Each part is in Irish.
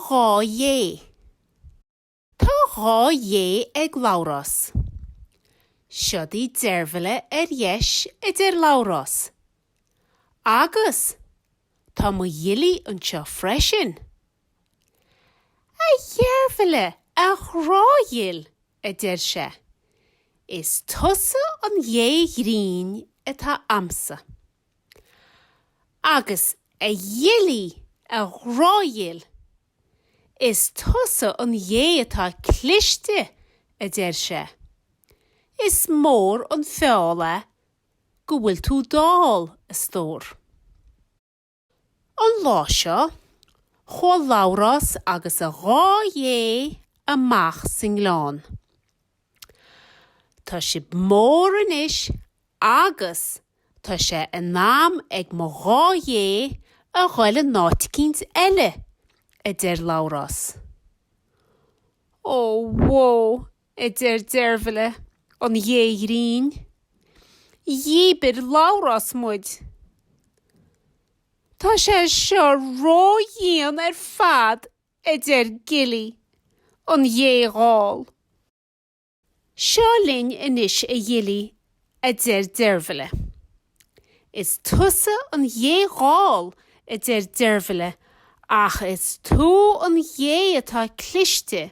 Dhá Ghé. Tá dhá ghé ag Labhrás. Siod í Deirbhile ar dheis, a deir Labhrás. Agus tá mo ghilí anseo freisin. A Dheirbhile, a ghrá ghil, a deir sé, is tusa an ghé ghrinn atá a'msa. Agus a ghilí, a ghrá ghil, Is tusa an ghé atá cliste, a deir sé. Is mór an feall é go bhfuil tú dall, a stór. An lá seo, chuaigh Labhrás agus a dhá ghé amach sa ngleann. Tá sibh mór anois agus tá sé in am ag mo dhá ghé a ghoil in áit eicínt eile, a deir Labhrás. Ó, wó, a deir Deirbhile, an ghé ghrinn. Dhíbir Labhrás muid. Tá sé seo ró-dhian ar fad, a deir Gilly, an ghé dhall. Seo linn anois a Ghilly, a deir Deirbhile. Is tusa an ghé dhall, a deir Deirbhile, ach is tú an ghé atá cliste.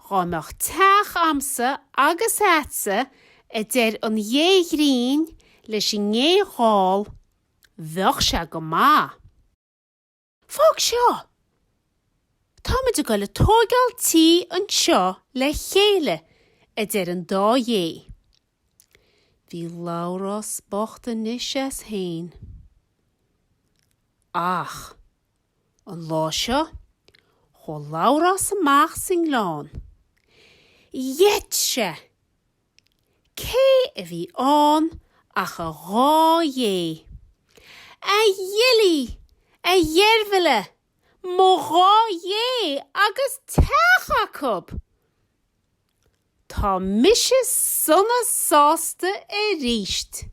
Dhá mbeadh teach a'msa agus a'dsa, a deir an ghé ghrinn leis an ngé dhall, bheadh sé go maith. Fág seo! Táimid ag goil ag tóigeáil tí anseo le chéile, a deir an dá ghé. Bhí Labhrás bocht anois as féin. Ach, an lá seo, chuaigh Labhrás amach sa ngleann. Gheit sé! Cé a bhí ann ach a dhá ghé. A Ghilí! A Dheirbhile! Mo dhá ghé agus teach acu! Tá mise sona sásta aríst!